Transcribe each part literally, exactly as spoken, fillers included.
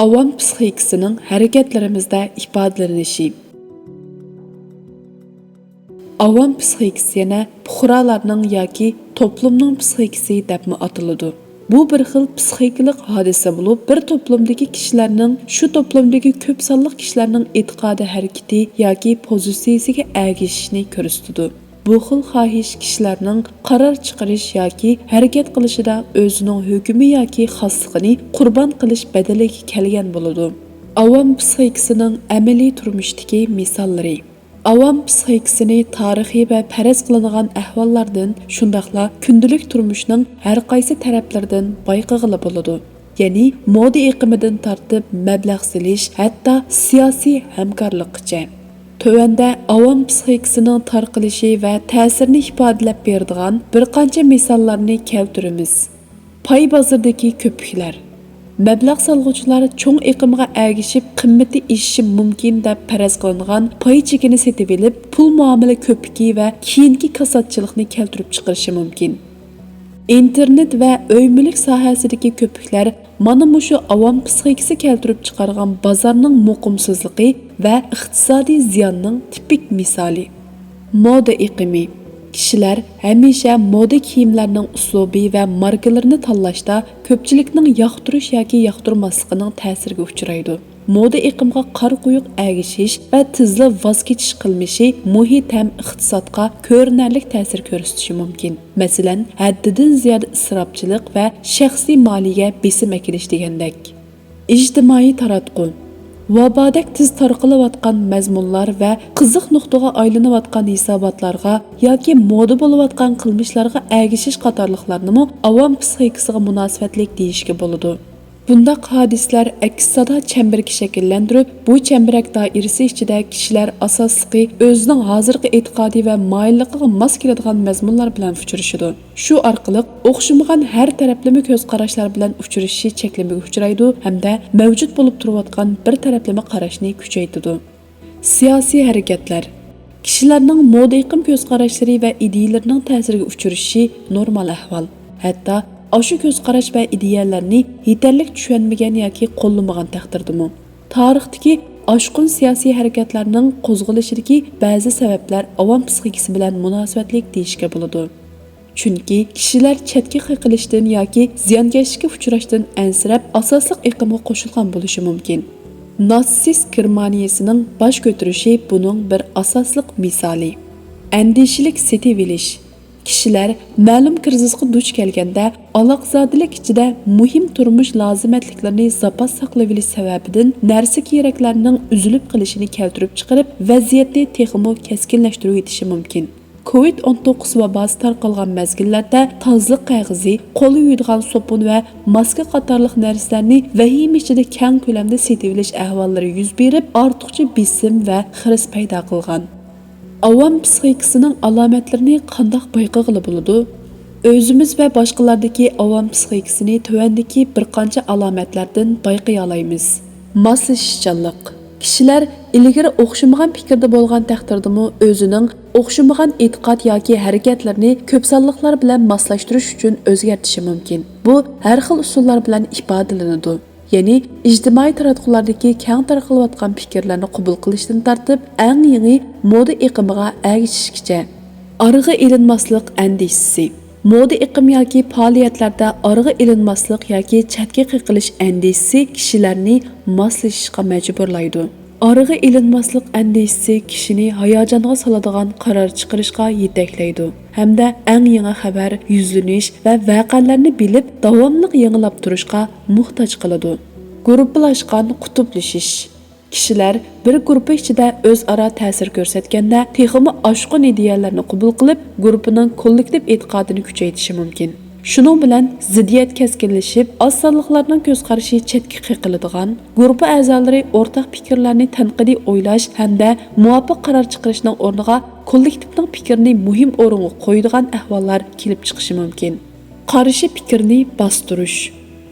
ئاۋام پىسخىكىسىنىڭ ھەرىكەتلىرىمىزدە ئىپادىلىنىشى. ئاۋام پىسخىكىسى يەنە پۇقرالارنىڭ ياكى توپلۇمنىڭ پىسخىكىسى دەپمۇ ئاتىلىدۇ. بۇ بىر خىل پىسخىكىلىق ھادىسە بولۇپ، بىر توپلۇمدىكى كىشىلەرنىڭ، شۇ توپلۇمدىكى كۆپ سانلىق كىشىلەرنىڭ ئېتىقادىي ھەرىكىتى ياكى پوزىتسىيىسىگە ئەگىشىشنى كۆرسىتىدۇ. بۇ خىل خاھىش كىشىلەرنىڭ قارار چىقىرىش ياكى ھەرىكەت قىلىشىدا ئۆزىنىڭ ھۆكمى ياكى خاسلىقىنى قۇربان قىلىش بەدىلىگە كەلگەن بولىدۇ. ئاۋام پىسخىكىسىنىڭ ئەمەلىي تۇرمۇشتىكى مىساللىرى. ئاۋام پىسخىكىسىنى تارىخىي ۋە پەرەز قىلىنغان ئەھۋاللاردىن، شۇنداقلا كۈندىلىك تۇرمۇشنىڭ ھەر قايسى تەرەپلىرىدىن بايقىغىلى بولىدۇ. يەنى مودا ئېقىمىدىن تارتىپ مەبلەغ سېلىش، ھەتتا سىياسىي ھەمكارلىققىچە. تۆۋەندە ئاۋام پىسخىكىسىنىڭ تارقىلىشى ۋە تەسىرىنى ئىپادىلەپ بېرىدىغان بىر قانچە مىساللارنى كەلتۈرىمىز. پاي بازىرىدىكى كۆپۈكلەر. مەبلەغ سالغۇچىلار چوڭ ئېقىمغا ئەگىشىپ قىممىتى ئېشىشى مۇمكىن دەپ پەرەز قىلىنغان پاي چېكىنى سېتىۋېلىپ، پۇل مۇئامىلە كۆپۈكى ۋە كېيىنكى كاساتچىلىقنى كەلتۈرۈپ چىقىرىشى مۇمكىن. ئىنتېرنېت ۋە ئۆي مۈلۈك ساھەسىدىكى كۆپۈكلەر مانا مۇشۇ ئاۋام پىسخىكىسى كەلتۈرۈپ چىقارغان بازارنىڭ مۇقىمسىزلىقى ۋە ئىقتىسادىي زىياننىڭ تىپىك مىسالى. مودا ئېقىمى. كىشىلەر ھەمىشە مودا كىيىملەرنىڭ ئۇسلۇبى ۋە ماركىلىرىنى تاللاشتا كۆپچىلىكنىڭ ياقتۇرۇش ياكى ياقتۇرماسلىقىنىڭ تەسىرىگە ئۇچرايدۇ. مودا ئېقىمغا قارا قويۇق ئەگىشىش ۋە تېزلا ۋاز كېچىش قىلمىشى مۇھىت ھەم ئىقتىسادقا كۆرۈنەرلىك تەسىر كۆرسىتىشى مۇمكىن. مەسىلەن، ھەددىدىن زىيادە ئىسراپچىلىق ۋە شەخسىي مالىيىگە بېسىم ئەكېلىش دېگەندەك. ئىجتىمائىي تاراتقۇ. ۋابادەك تېز تارقىلىۋاتقان مەزمۇنلار ۋە قىزىق نۇقتىغا ئايلىنىۋاتقان ھېساباتلارغا ياكى مودا بولۇۋاتقان قىلمىشلارغا ئەگىشىش قاتارلىقلارنىمۇ ئاۋام پىسخىكىسىغا مۇناسىۋەتلىك دېيىشكە بولىدۇ. بۇنداق ھادىسىلەر ئەكس سادا چەمبىرىكى شەكىللەندۈرۈپ، بۇ چەمبىرەك دائىرىسى ئىچىدە كىشىلەر ئاساسلىقى ئۆزىنىڭ ھازىرقى ئېتىقادى ۋە مايىللىقىغا ماس كېلىدىغان مەزمۇنلار بىلەن ئۇچرىشىدۇ. شۇ ئارقىلىق ئوخشىمىغان ھەر تەرەپلىمە كۆز قاراشلار بىلەن ئۇچرىشىشى چەكلىمىگە ئۇچرايدۇ ھەمدە مەۋجۇت بولۇپ تۇرۇۋاتقان بىر تەرەپلىمە قاراشنى كۈچەيتىدۇ. سىياسىي ھەرىكەتلەر. كىشىلەرنىڭ مودا ئېقىم كۆز قاراشلىرى ۋە ئىدىيىلىرىنىڭ تەسىرىگە ئۇچرىشىشى نورمال ئەھۋال. ھەتتا ئاشۇ كۆز قاراش ۋە ئىدىيەلەرنى يېتەرلىك چۈشەنمىگەن ياكى قوللىمىغان تەقدىردىمۇ. تارىختىكى ئاشقۇن سىياسىي ھەرىكەتلەرنىڭ قوزغىلىشىدىكى بەزى سەۋەبلەر ئاۋام پىسخىكىسى بىلەن مۇناسىۋەتلىك دېيىشكە بولىدۇ. چۈنكى كىشىلەر چەتكە قېقىلىشتىن ياكى زىيانكەشلىككە ئۇچراشتىن ئەنسىرەپ، ئاساسلىق ئېقىمغا قوشۇلغان بولۇشى مۇمكىن. ناتسىست گېرمانىيىسىنىڭ باش كۆتۈرۈشى بۇنىڭ بىر ئاساسلىق مىسالى. ئەندىشىلىك سېتىۋېلىش. كىشىلەر مەلۇم كىرىزىسقا دۇچ كەلگەندە، ئالاقزادىلىك ئىچىدە مۇھىم تۇرمۇش لازىمەتلىكلىرىنى زاپاس ساقلىۋېلىش سەۋەبىدىن نەرسە-كېرەكلەرنىڭ ئۈزۈلۈپ قېلىشىنى كەلتۈرۈپ چىقىرىپ، ۋەزىيەتنى تېخىمۇ كەسكىنلەشتۈرۈۋېتىشى مۇمكىن. كوۋىد ئون توققۇز ۋاباسى تارقالغان مەزگىللەردە تازىلىق قەغىزى، قول يۇيىدىغان سوپۇن ۋە ماسكا قاتارلىق نەرسىلەرنى ۋەھىمە ئىچىدە كەڭ كۆلەمدە سېتىۋېلىش ئەھۋاللىرى يۈز بېرىپ، ئارتۇقچە بېسىم ۋە خىرىس پەيدا قىلغان. ئاۋام پىسخىكىسىنىڭ ئالامەتلىرىنى قانداق بايقىغىلى بولىدۇ؟ ئۆزىمىز ۋە باشقىلاردىكى ئاۋام پىسخىكىسىنى تۆۋەندىكى بىر قانچە ئالامەتلەردىن بايقىيالايمىز. ماسلىشىشچانلىق. كىشىلەر ئىلگىرى ئوخشىمىغان پىكىردە بولغان تەقدىردىمۇ، ئۆزىنىڭ ئوخشىمىغان ئېتىقاد ياكى ھەرىكەتلىرىنى كۆپ سانلىقلار بىلەن ماسلاشتۇرۇش ئۈچۈن ئۆزگەرتىشى مۇمكىن. بۇ ھەر خىل ئۇسۇللار بىلەن ئىپادىلىنىدۇ. يەنى ئىجتىمائىي تاراتقۇلاردىكى كەڭ تارقىلىۋاتقان پىكىرلەرنى قوبۇل قىلىشتىن تارتىپ، ئەڭ يېڭى مودا ئېقىمىغا ئەگىشىشكىچە. ئارىغا ئېلىنماسلىق ئەندىشىسى. مودا ئېقىم ياكى پائالىيەتلەردە ئارىغا ئېلىنماسلىق ياكى چەتكە قېقىلىش ئەندىشىسى كىشىلەرنى ماسلىشىشقا مەجبۇرلايدۇ. ئارىغا ئېلىنماسلىق ئەندىشىسى كىشىنى ھاياجانغا سالىدىغان قارار چىقىرىشقا يېتەكلەيدۇ ھەمدە ئەڭ يېڭى خەۋەر، يۈزلىنىش ۋە ۋەقەلەرنى بىلىپ، داۋاملىق يېڭىلاپ تۇرۇشقا موھتاج قىلىدۇ. گۇرۇپپىلاشقان قۇتۇپلىشىش. كىشىلەر بىر گۇرۇپپا ئىچىدە ئۆزئارا تەسىر كۆرسەتكەندە، تېخىمۇ ئاشقۇن ئىدىيەلەرنى قوبۇل قىلىپ، گۇرۇپپىنىڭ كوللېكتىپ ئېتىقادىنى كۈچەيتىشى مۇمكىن. شۇنىڭ بىلەن زىددىيەت كەسكىنلىشىپ، ئاز سانلىقلارنىڭ كۆز قارىشى چەتكە قېقىلىدىغان، گۇرۇپپا ئەزالىرى ئورتاق پىكىرلەرنى تەنقىدىي ئويلاش ھەمدە مۇۋاپىق قارار چىقىرىشنىڭ ئورنىغا كوللېكتىپنىڭ پىكرىنى مۇھىم ئورۇنغا قويىدىغان ئەھۋاللار كېلىپ چىقىشى مۇمكىن. قارشى پىكىرنى باستۇرۇش.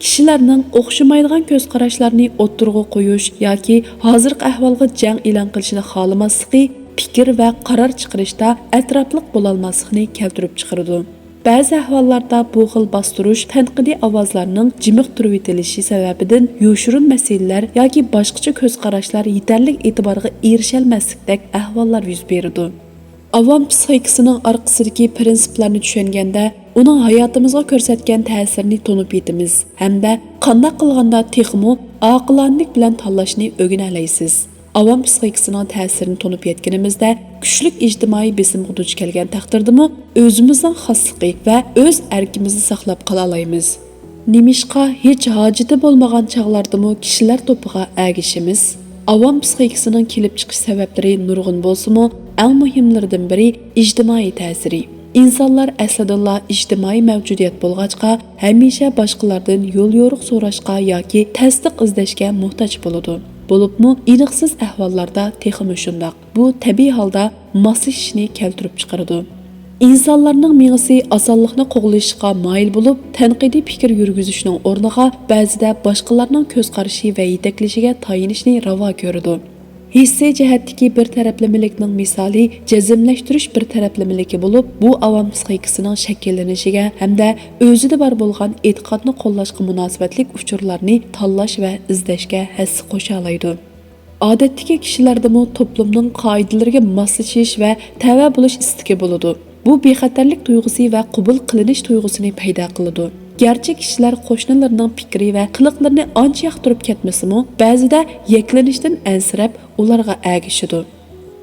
كىشىلەرنىڭ ئوخشىمايدىغان كۆز قاراشلارنى ئوتتۇرىغا قويۇش ياكى ھازىرقى ئەھۋالغا جەڭ ئېلان قىلىشىنى خالىماسلىقى پىكىر ۋە قارار چىقىرىشتا ئەتراپلىق بولالماسلىقنى كەلتۈرۈپ چىقىرىدۇ. بەزى ئەھۋاللاردا بۇ خىل باستۇرۇش تەنقىدىي ئاۋازلارنىڭ جىمىق تۇرۇۋېتىلىشى سەۋەبىدىن يوشۇرۇن مەسىلىلەر ياكى باشقىچە كۆز قاراشلار يېتەرلىك ئېتىبارغا ئېرىشەلمەسلىكتەك ئەھۋاللار يۈز بېرىدۇ. ئاۋام پىسخىكىسىنىڭ ئارقىسىدىكى پىرىنسىپلارنى چۈشەنگەندە، ئۇنىڭ ھاياتىمىزغا كۆرسەتكەن تەسىرىنى تونۇپ يېتىمىز ھەمدە قانداق قىلغاندا تېخىمۇ ئاقىلانىلىك بىلەن تاللاشنى ئۆگىنەلەيسىز. ئاۋام پىسخىكىسىنىڭ تەسىرىنى تونۇپ يەتكىنىمىزدە، كۈچلۈك ئىجتىمائىي بېسىمغا دۇچ كەلگەن تەقدىردىمۇ، ئۆزىمىزنىڭ خاسلىقى ۋە ئۆز ئەركىمىزنى ساقلاپ قالالايمىز. نېمىشقا ھېچ ھاجىتى بولمىغان چاغلاردىمۇ كىشىلەر توپىغا ئەگىشىمىز؟ ئاۋام پىسخىكىسىنىڭ كېلىپ چىقىش سەۋەبلىرى نۇرغۇن بولسىمۇ، ئەڭ مۇھىملىرىدىن بىرى ئىجتىمائىي تەسىرى. ئىنسانلار ئەسلىدىنلا ئىجتىمائىي مەۋجۇدىيەت بولغاچقا، ھەمىشە باشقىلاردىن يول يورۇق سوراشقا ياكى تەستىق ئىزدەشكە موھتاج بولىدۇ. بولۇپمۇ ئېنىقسىز ئەھۋاللاردا تېخىمۇ شۇنداق. بۇ تەبىئىي ھالدا ماسلىشىشنى كەلتۈرۈپ چىقىرىدۇ. ئىنسانلارنىڭ مېڭىسى ئاسانلىقنى قوغلىشىشقا مايىل بولۇپ، تەنقىدىي پىكىر يۈرگۈزۈشنىڭ ئورنىغا بەزىدە باشقىلارنىڭ كۆز قارىشى ۋە يېتەكلىشىگە تايىنىشنى راۋا كۆرىدۇ. ھېسسىي جەھەتتىكى بىر تەرەپلىمىلىكنىڭ مىسالى جەزملەشتۈرۈش بىر تەرەپلىمىلىكى بولۇپ، بۇ ئاۋام پىسخىكىسىنىڭ شەكىللىنىشىگە ھەمدە ئۆزىدە بار بولغان ئېتىقادنى قوللاشقا مۇناسىۋەتلىك ئۇچۇرلارنى تاللاش ۋە ئىزدەشكە ھەسسە قوشالايدۇ. ئادەتتىكى كىشىلەردىمۇ توپلۇمنىڭ قائىدىلىرىگە ماسلىشىش ۋە تەۋە بولۇش ئىستىكى بولىدۇ. بۇ بىخەتەرلىك تۇيغۇسى ۋە قوبۇل قىلىنىش تۇيغۇسىنى پەيدا قىلىدۇ. گەرچە كىشىلەر قوشنىلىرىنىڭ پىكرى ۋە قىلىقلىرىنى ئانچە ياقتۇرۇپ كەتمىسىمۇ، بەزىدە يەكلىنىشتىن ئەنسىرەپ، ئۇلارغا ئەگىشىدۇ.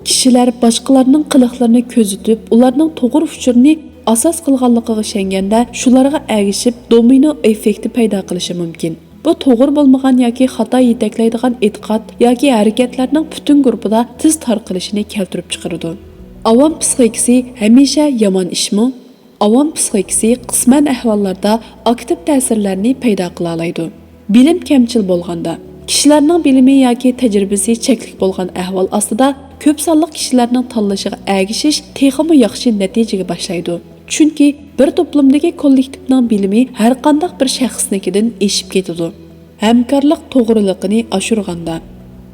كىشىلەر باشقىلارنىڭ قىلىقلىرىنى كۆزىتىپ، ئۇلارنىڭ توغرا ئۇچۇرنى ئاساس قىلغانلىقىغا ئىشەنگەندە، شۇلارغا ئەگىشىپ، دومىنو ئېففېكتى پەيدا قىلىشى مۇمكىن. بۇ توغرا بولمىغان ياكى خاتا يېتەكلەيدىغان ئېتىقاد ياكى ھەرىكەتلەرنىڭ پۈتۈن گۇرۇپپىدا تېز تارقىلىشىنى كەلتۈرۈپ چىقىرىدۇ. ئاۋام پىسخىكىسى ھەمىشە يامان ئىشمۇ؟ ئاۋام پىسخىكىسى قىسمەن ئەھۋاللاردا ئاكتىپ تەسىرلەرنى پەيدا قىلالايدۇ. بىلىم كەمچىل بولغاندا، كىشىلەرنىڭ بىلىمى ياكى تەجرىبىسى چەكلىك بولغان ئەھۋال ئاستىدا، كۆپ سانلىق كىشىلەرنىڭ تاللىشىغا ئەگىشىش تېخىمۇ ياخشى نەتىجىگە باشلايدۇ. چۈنكى بىر توپلۇمدىكى كوللېكتىپنىڭ بىلىمى ھەرقانداق بىر شەخسنىڭكىدىن ئېشىپ كېتىدۇ. ھەمكارلىق توغرىلىقىنى ئاشۇرغاندا،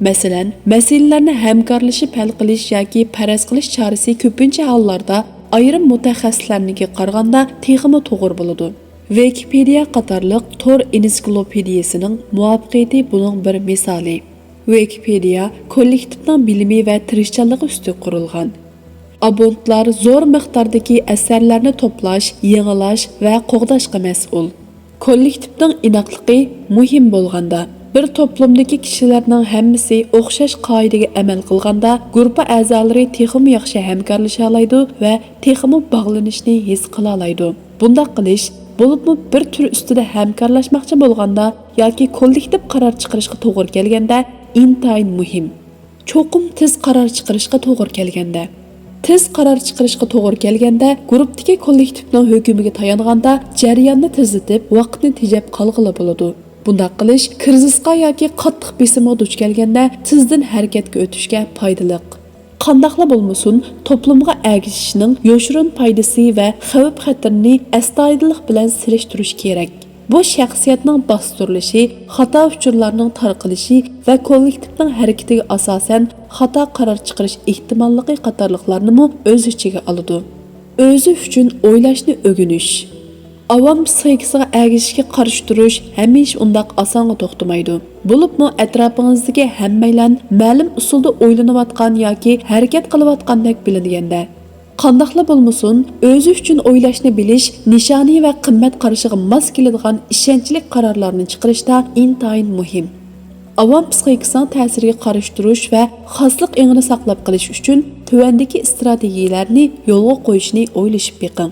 مەسىلەن، مەسىلىلەرنى ھەمكارلىشىپ ھەل قىلىش ياكى پەرەز قىلىش چارىسى كۆپىنچە ھاللاردا ئايرىم مۇتەخەسسىسلەرنىڭكىگە قارىغاندا تېخىمۇ توغرا بولىدۇ. ۋىكىپېدىيە قاتارلىق تور ئېنسىكلوپېدىيىسىنىڭ مۇۋەپپەقىيىتى بۇنىڭ بىر مىسالى. ۋىكىپېدىيە كوللېكتىپنىڭ بىلىمى ۋە تىرىشچانلىقى ئۈستىگە قۇرۇلغان. ئابونتلار زور مىقداردىكى ئەسەرلەرنى توپلاش، يېڭىلاش ۋە قوغداشقا مەسئۇل. كوللېكتىپنىڭ ئىناقلىقى مۇھىم بولغاندا، بىر توپلۇمدىكى كىشىلەرنىڭ ھەممىسى ئوخشاش قائىدىگە ئەمەل قىلغاندا، گۇرۇپپا ئەزالىرى تېخىمۇ ياخشى ھەمكارلىشالايدۇ ۋە تېخىمۇ باغلىنىشنى ھېس قىلالايدۇ. بۇنداق قىلىش، بولۇپمۇ بىر تۈر ئۈستىدە ھەمكارلاشماقچى بولغاندا ياكى كوللېكتىپ قارار چىقىرىشقا توغرا كەلگەندە، ئىنتايىن مۇھىم. چوقۇم تېز قارار چىقىرىشقا توغرا كەلگەندە. تېز قارار چىقىرىشقا توغرا كەلگەندە، گۇرۇپپىدىكى كوللېكتىپنىڭ ھۆكمىگە تايانغاندا، جەرياننى تېزلىتىپ، ۋاقىتنى تېجەپ قالغىلى بولىدۇ. بۇنداق قىلىش كىرىزىسقا ياكى قاتتىق بېسىمغا دۇچ كەلگەندە تېزدىن ھەرىكەتكە ئۆتۈشكە پايدىلىق. قانداقلا بولمىسۇن، توپلۇمغا ئەگىشىشنىڭ يوشۇرۇن پايدىسى ۋە خەۋپ-خەتىرىنى ئەستايىدىللىق بىلەن سېلىشتۇرۇش كېرەك. بۇ شەخسىيەتنىڭ باستۇرۇلۇشى، خاتا ئۇچۇرلارنىڭ تارقىلىشى ۋە كوللېكتىپنىڭ ھەرىكىتىگە ئاساسەن خاتا قارار چىقىرىش ئېھتىماللىقى قاتارلىقلارنىمۇ ئۆز ئىچىگە ئالىدۇ. ئۆزى ئۈچۈن ئويلاشنى ئۆگىنىش. ئاۋام پىسخىكىسىغا ئەگىشىشكە قارشى تۇرۇش ھەمىشە ئۇنداق ئاسانغا توختىمايدۇ. بولۇپمۇ ئەتراپىڭىزدىكى ھەممەيلەن مەلۇم ئۇسۇلدا ئويلىنىۋاتقان ياكى ھەرىكەت قىلىۋاتقاندەك بىلىنگەندە، قانداقلا بولمىسۇن، ئۆزى ئۈچۈن ئويلاشنى بىلىش، نىشانى ۋە قىممەت قارىشىغا ماس كېلىدىغان ئىشەنچلىك قارارلارنى چىقىرىشتا ئىنتايىن مۇھىم. ئاۋام پىسخىكىسىنىڭ تەسىرىگە قارشى تۇرۇش ۋە خاسلىق ئېڭىنى ساقلاپ قېلىش ئۈچۈن تۆۋەندىكى ئىستراتېگىيەلەرنى يولغا قويۇشنى ئويلىشىپ بېقىڭ.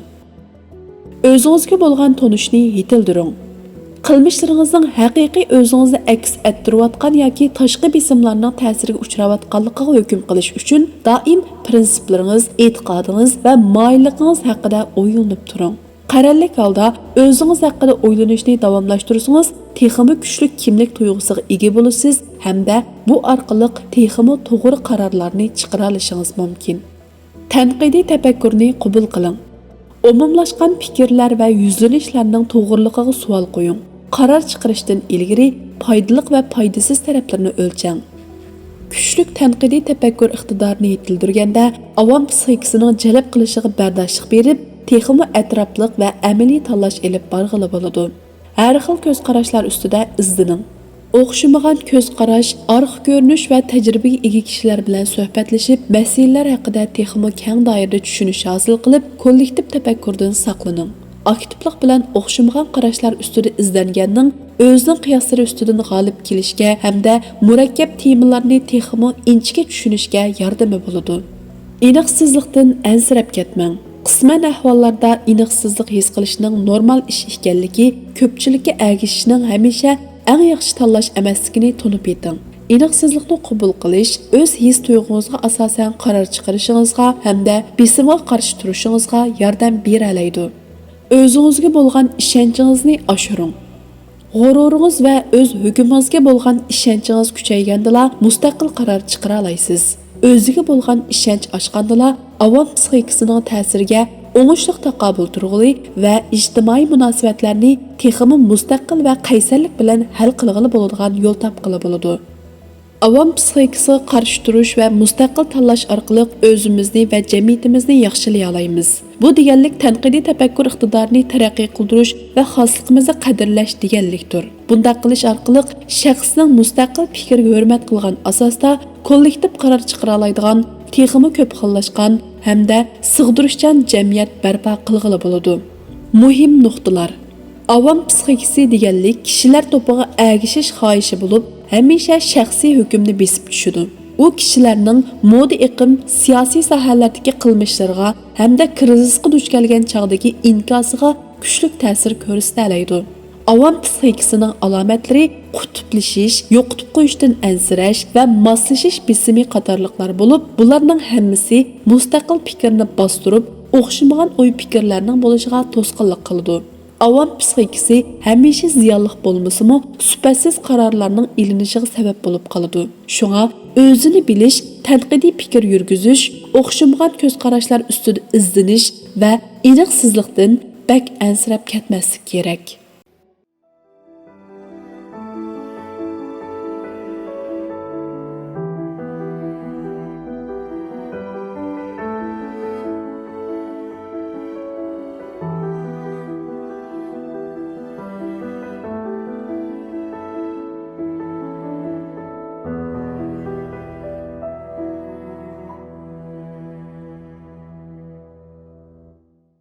ئۆزىڭىزگە بولغان تونۇشنى يېتىلدۈرۈڭ. قىلمىشلىرىڭىزنىڭ ھەقىقىي ئۆزىڭىزنى ئەكس ئەتتۈرۈۋاتقان ياكى تاشقى بېسىملارنىڭ تەسىرىگە ئۇچراۋاتقانلىقىغا ھۆكۈم قىلىش ئۈچۈن دائىم پىرىنسىپلىرىڭىز، ئېتىقادىڭىز ۋە مايىللىقىڭىز ھەققىدە ئويلىنىپ تۇرۇڭ. قەرەللىك ھالدا ئۆزىڭىز ھەققىدە ئويلىنىشنى داۋاملاشتۇرسىڭىز، تېخىمۇ كۈچلۈك كىملىك تۇيغۇسىغا ئىگە بولىسىز ھەمدە بۇ ئارقىلىق تېخىمۇ توغرا قارارلارنى چىقىرالىشىڭىز مۇمكىن. تەنقىدىي تەپەككۇرنى قوبۇل قىلىڭ. ئومۇملاشقان پىكىرلەر ۋە يۈزلىنىشلەرنىڭ توغرىلىقىغا سوئال قويۇڭ. قارار چىقىرىشتىن ئىلگىرى پايدىلىق ۋە پايدىسىز تەرەپلىرىنى ئۆلچەڭ. كۈچلۈك تەنقىدىي تەپەككۇر ئىقتىدارىنى يېتىلدۈرگەندە، ئاۋام پىسخىكىسىنىڭ جەلپ قىلىشىغا بەرداشلىق بېرىپ، تېخىمۇ ئەتراپلىق ۋە ئەمەلىي تاللاش ئېلىپ بارغىلى بولىدۇ. ھەر خىل كۆز قاراشلار ئۈستىدە ئىزدىنىڭ. ئوخشىمىغان كۆز قاراش، ئارقا كۆرۈنۈش ۋە تەجرىبىگە ئىگە كىشىلەر بىلەن سۆھبەتلىشىپ، مەسىلىلەر ھەققىدە تېخىمۇ كەڭ دائىرىدە چۈشىنىش ھاسىل قىلىپ، كوللېكتىپ تەپەككۇردىن ساقلىنىڭ. ئاكتىپلىق بىلەن ئوخشىمىغان قاراشلار ئۈستىدە ئىزدەنگەننىڭ ئۆزىنىڭ قىياسلىرى ئۈستىدىن غالىب كېلىشكە ھەمدە مۇرەككەپ تېمىلارنى تېخىمۇ ئىنچىكە چۈشىنىشكە ياردىمى بولىدۇ. ئېنىقسىزلىقتىن ئەنسىرەپ كەتمەڭ. قىسمەن ئەھۋاللاردا ئېنىقسىزلىق ھېس قىلىشنىڭ نورمال ئىش ئىكەنلىكى، كۆپچىلىككە ئەگىشىشنىڭ ھەمىشە ئەڭ ياخشى تاللاش ئەمەسلىكىنى تونۇپ يېتىڭ. ئېنىقسىزلىقنى قوبۇل قىلىش، ئۆز ھېس تۇيغۇڭىزغا ئاساسەن قارار چىقىرىشىڭىزغا ھەمدە بېسىمغا قارشى تۇرۇشىڭىزغا ياردەم بېرەلەيدۇ. ئۆزىڭىزگە بولغان ئىشەنچىڭىزنى ئاشۇرۇڭ. غۇرۇرىڭىز ۋە ئۆز ھۆكمىڭىزگە بولغان ئىشەنچىڭىز كۈچەيگەندىلا، مۇستەقىل قارار چىقىرالايسىز. ئۆزىگە بولغان ئىشەنچ ئاشقاندىلا، ئاۋام پسىخىكىسىنىڭ تەسىرىگە ئوڭۇشلۇق تاقابىل تۇرغىلى ۋە ئىجتىمائىي مۇناسىۋەتلەرنى تېخىمۇ مۇستەقىل ۋە قەيسەرلىك بىلەن ھەل قىلغىلى بولىدىغان يول تاپقىلى بولىدۇ. ئاۋام پسىخىكىسىغا قارشى تۇرۇش ۋە مۇستەقىل تاللاش ئارقىلىق ئۆزىمىزنى ۋە جەمئىيىتىمىزنى ياخشىلىيالايمىز. بۇ دېگەنلىك تەنقىدىي تەپەككۇر ئىقتىدارىنى تەرەققىي قىلدۇرۇش ۋە خاسلىقىمىزنى قەدىرلەش دېگەنلىكتۇر. بۇنداق قىلىش ئارقىلىق شەخسنىڭ مۇستەقىل پىكرىگە ھۆرمەت قىلغان ئاساستا كوللېكتىپ قارار چىقىرالايدىغان، تېخىمۇ كۆپ خىللاشقان ھەمدە سىغدۇرۇشچان جەمئىيەت بەرپا قىلغىلى بولىدۇ. مۇھىم نۇقتىلار. ئاۋام پسىخىكىسى دېگەنلىك كىشىلەر توپىغا ئەگىشىش خاھىشى بولۇپ، ھەمىشە شەخسىي ھۆكۈمنى بېسىپ چۈشىدۇ. ئۇ كىشىلەرنىڭ مودا ئېقىم، سىياسىي ساھەلەردىكى قىلمىشلىرىغا ھەمدە كىرىزىسقا دۇچ كەلگەن چاغدىكى ئىنكاسىغا كۈچلۈك تەسىر كۆرسىتەلەيدۇ. ئاۋام پسىخىكىسىنىڭ ئالامەتلىرى قۇتۇپلىشىش، يوقىتىپ قويۇشتىن ئەنسىرەش ۋە ماسلىشىش بېسىمى قاتارلىقلار بولۇپ، بۇلارنىڭ ھەممىسى مۇستەقىل پىكىرنى باستۇرۇپ، ئوخشىمىغان ئوي پىكىرلەرنىڭ بولۇشىغا توسقۇنلۇق قىلىدۇ. ئاۋام پسىخىكىسى ھەمىشە زىيانلىق بولمىسىمۇ، سۈپەتسىز قارارلارنىڭ ئېلىنىشىغا سەۋەب بولۇپ قالىدۇ. شۇڭا ئۆزىنى بىلىش، تەنقىدىي پىكىر يۈرگۈزۈش، ئوخشىمىغان كۆز قاراشلار ئۈستىدە ئىزدىنىش ۋە ئېنىقسىزلىقتىن بەك ئەنسىرەپ كەتمەسلىك كېرەك.